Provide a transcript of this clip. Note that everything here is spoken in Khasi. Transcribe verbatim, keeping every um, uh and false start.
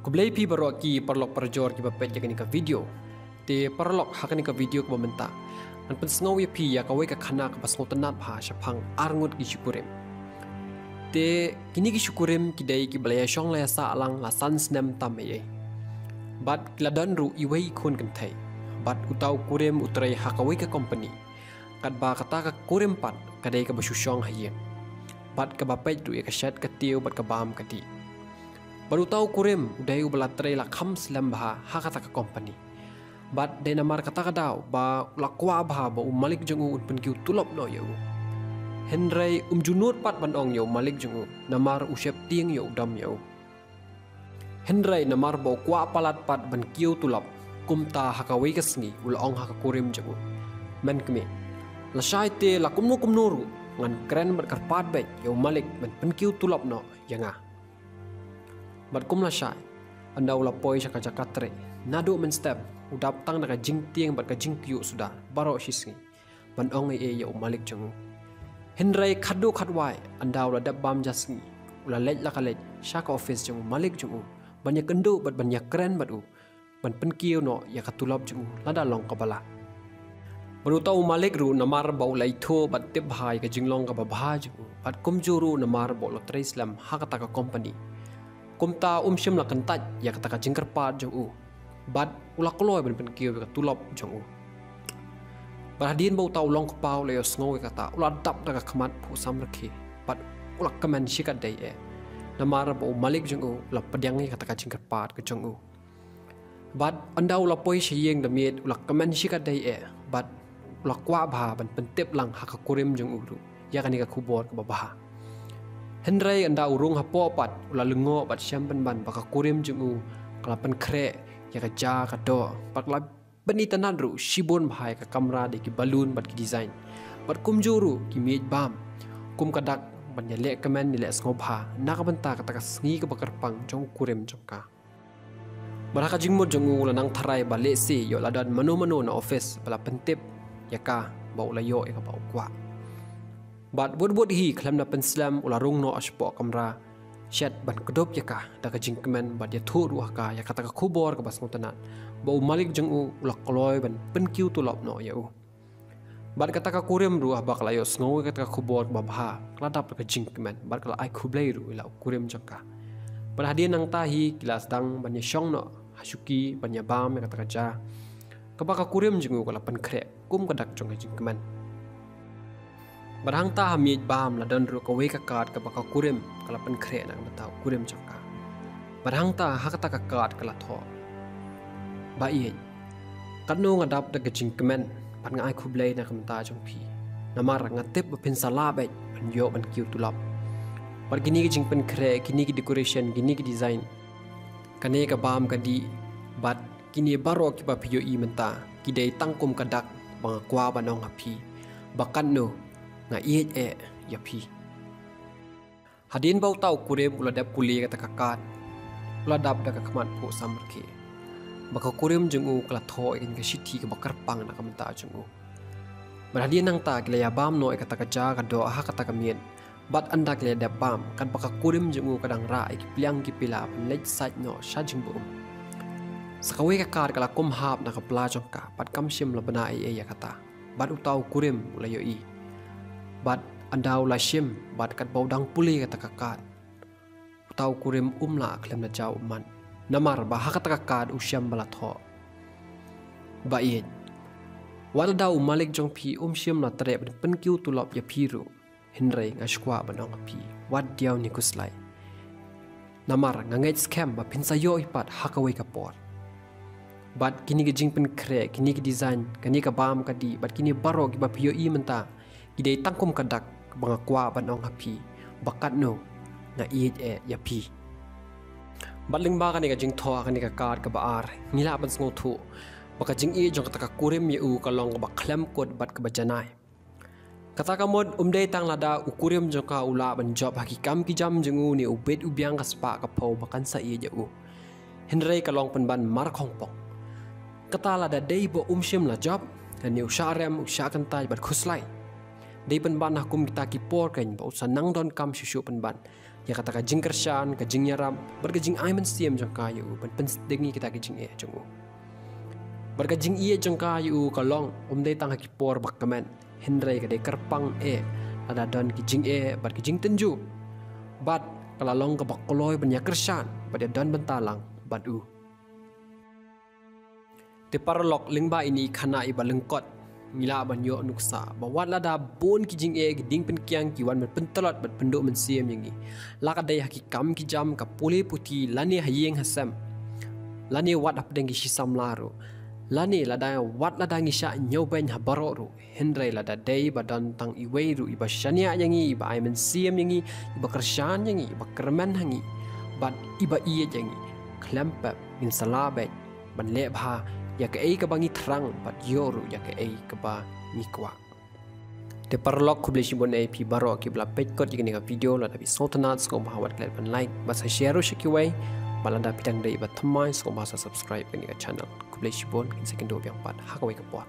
Khublei phi baroh ki paralok parajor kiba peit ïa kane ka video. Te paralok, ha kane ka video kaba mynta ngan pynsngew ïa phi ïa kawei ka khana kaba sngewtynnat bha shaphang arngut ki shikurim. Te kine ki shikurim ki dei kiba la ïashong la ïasah lang la san snem tam ei ei. Bad ki la don ruh iwei i khun kynthei. Bad uta u kurim u trei ha kawei ka company. Katba kata ka kurim pat ka dei kaba shu shong ha ïing. Bad kaba peit ruh ïa ka shet ka tiew bad ka bam ka dih. Bad uta u kurim u dei uba la trei la kham slem bha ha kata ka company. Bad dei namar kata ka daw ba u la kwah bha ba u malik jong u un pynkiew tulop noh ïa u. Hynrei um ju nud pat ban ong ïa u malik jong u, namar u sheptieng ïa u dom ïa u. Hynrei namar ba u kwah palat pat ban kiew tulop, kumta ha kawei ka sngi u la ong ha ka kurim jong u, "Men kmie, lashai te la kumno kumno ruh ngan kren bad kyrpad beit ïa u malik ban pynkiew tulop noh ïa nga." Bad kum lashai, ynda u la poi sha ka jaka trei, naduh mynstep u dap tang da ka jingtieng bad ka jingkyiuh suda baroh shi sngi ban ong ei ei ïa u malik jong u. Hynrei khatduh khatwai, ynda u la dep bam ja sngi, u la leit la ka leit sha ka office jong u malik jong u ban ïakynduh bad ban ïakren bad u ban pynkiew noh ïa ka tulop jong u lada long kaba lah. Bad uta u malik ruh namar ba u la ithuh bad tip bha ïa ka jinglong kaba bha jong u, bad kumjuh ruh namar ba u la trei slem ha kata ka company, kumta um shym la kyntait ïa kata ka jingkyrpad jong u. Bad u la kloi ban pynkiew ïa ka tulop jong u. Bad hadien ba uta u longkpa u la ïohsngew ïa kata, u la dap da ka khmat phuh samrkhie. Bad u la kmen shikatdei eh. Namar ba u malik jong u u la pdiang ïa kata ka jingkyrpad ka jong u. Bad ynda u la poi sha ïing da miet u la kmen shikatdei eh. Bad u la kwah bha ban pyntip lang ha ka kurim jong u ruh ïa kane ka khubor kaba bha. Hynrei ynda u rung hapoh pat u la lyngngoh bad shem pynban ba ka kurim jong u ka la pynkhreh ïa ka ja ka doh bad ka la pynitynnad ruh shibun bha ïa ka kamra da ki balloon bad ki design. Bad kumjuh ruh ki miej bam kum ka dak ban ïaleh kmen ïaleh sngewbha na ka bynta kata ka sngi kaba kyrpang jong u kurim jong ka. Bad ha ka jingmut jong u la nang tharai ba lehse ïoh la don mano mano na office ba la pyntip ïa ka ba u la ïoh ïa kaba u kwah. Bad bud bud hi khlem da pynslem u la rung noh shapoh kamra shet ban kdup ïa ka da ka jingkmen bad ïathuh ruh ha ka ïa kata ka khubor kaba sngewtynnat ba u malik jong u u la kloi ban pynkiew tulop noh ïa u. Bad kata ka kurim ruh haba ka la ïohsngew ïa kata ka khubor kaba bha ka la dap da ka jingkmen bad ka la ai khublei ruh ïa la u kurim jong ka. Bad hadien nangta hi ki la sdang ban ïashong noh ha shuki ban ïabam ïa kata ka ja kaba ka kurim jong u ka la pynkhreh kum ka dak jong ka jingkmen. Bad hangta ha miej bam la don ruh kawei ka kad kaba ka kurim ka la pynkhreh na ka bynta u kurim jong ka. Bad hangta ha kata ka kad ka la thoh, "Ba ïeit, katno nga dap da ka jingkmen bad nga ai khublei na ka bynta jong phi. Namar nga tip ba phin sa lah beit ban ïoh ban kiew tulop. Bad kine ki jingpynkhreh, kine ki decoration, kine ki design, kane ka bam ka dih bad kine baroh kiba phi ïohi mynta ki dei tang kum ka dak ba nga kwah ban ong ha phi ba katno nga ïeit eh ïa phi." Hadien ba uta u kurim u la dep pule kata ka kad, u la dap da ka khmat phuh samrkhie ba ka kurim jong u ka la thoh ïa ka shithi kaba kyrpang na ka bynta jong u. Bad hadien nangta ki la ïabam noh ïa kata ka ja ka doh ha kata ka miet. Bad ynda ki la ïadep bam, katba ka kurim jong u ka dang rah ïa ki pliang ki pila ban leit sait noh sha jingbuh. Sa kawei ka kad ka la kum hap na ka pla jong ka bad kam shym la bna ei ei ïa kata. Bad uta u kurim u la ïohi. Bad ynda u la shim bad katba u dang pule kata ka kad, uta u kurim um lah khlem da jaw ummat. Namar ba ha kata ka kad u shem ba la thoh, "Ba ïeit, wat lada u malik jong phi um shym la treh ban pynkiew tulop ïa phi ruh, hynrei nga sngewkwah ban ong ha phi, wat diaw ne khuslai. Namar nga ngeit skhem ba phin sa ïoh hi pat ha kawei ka por. Bad kine ki jingpynkhreh, kine ki design, kane ka bam ka dih bad kine baroh kiba phi ïohi mynta, ki dei tang kum ka dak ba nga kwah ban ong ha phi ba katno nga ïeit eh ïa phi." Bad lyngba kane ka jingthoh kane ka kad kaba ar, ngi lah ban sngewthuh ba ka jingïeit jong kata ka kurim ïa u ka long kaba khlem kut bad kaba janai. Kata ka mut um dei tang lada u kurim jong ka u lah ban jop ha ki kam ki jam jong u ne u bit u biang ka spah ka phew ba kan sa ïeit ïa u. Hynrei ka long pynban mar khongpong. Kata lada dei ba um shym la jop, ne u shah rem, u shah kyntait bad khuslai. Dei pynban ha kum kita ki por keiñ ba u sa nang donkam shuh shuh pynban. ïa kata ka jingkyrshan, ka jingïarap bad ka jingai mynsiem jong ka ïa u ban pynsdang ïa kita ki jingeh jong u. Bad ka jingïeit jong ka ïa u ka long ym dei tang ha ki por ba kmen, hynrei ka dei kyrpang eh lada don ki jingeh bad ki jingtynjuh. Bad ka la long kaba kloi ban ïa kyrshan bad ïa don bynta lang bad u. Te paralok, lyngba ine i khana iba lyngkot ngi lah ban ïoh nuksa ba wat lada bun ki jingeh, ki ding pynkiang ki wan ban pyntlot bad pynduh mynsiem ïa ngi, la ka dei ha ki kam ki jam, ka pule puthi, lane ha ïing ha sem, lane wat hapdeng ki shi samla ruh, lane lada wat lada ngi shah ñiewbeiñ ha baroh ruh, hynrei lada dei ba don tang iwei ruh iba shaniah ïa ngi, iba ai mynsiem ïa ngi, iba kyrshan ïa ngi, iba kyrmen ha ngi bad iba ïeit ïa ngi, khlem pep ngin sa lah beit ban leh bha ïa kaei kaba ngi thrang bad ïoh ruh ïa kaei kaba ngi kwah. Te paralok, khublei shibun ïa phi baroh kiba la peit kot ïa kane ka video. Lada phi sngewtynnat, sngewbha wat klet ban like bad sa share ruh sha kiwei. Bad lada phi dang dei iba thymmai, sngewbha sa subscribe ïa kane ka channel. Khublei shibun, ngin sa ïakynduh biang pat ha kawei ka por.